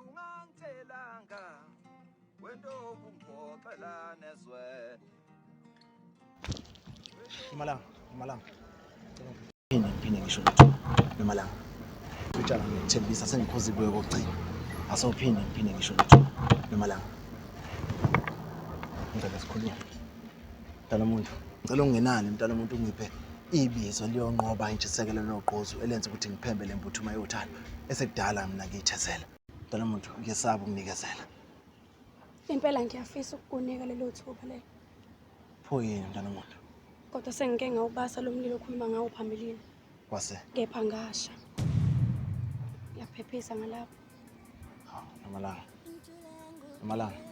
Ungangitshelanga wentombi ungiphoxela nezwe. Nomalanga, Nomalanga. Phinde ngiphinde ngisho lutho. Nomalanga. Utshana ngikuthembisa sengikhoze kuye kokugcina. Asophinde ngiphinde ngisho lutho. Nomalanga. Ngicela sikhulume. Mntana muntu, ngicela ungenani mntana muntu ungiphe ibizo liyonqoba intshisekelo nogqozu elenza ukuthi ngiphembe le mbuthuma yothando esekudala mina ngiyithezela. Mntana muntu, ngiyesaba ukunikezela. Impela ngiyafisa ukukunika lelo thuba lelo. Pho yini mntana muntu? Kodwa sengike ngawubasa lo mlilo okhuluma ngawo phambilini. Kwase? Kepha ngasha. Ngiyaphephisa ngalapho. Nomalanga. Nomalanga.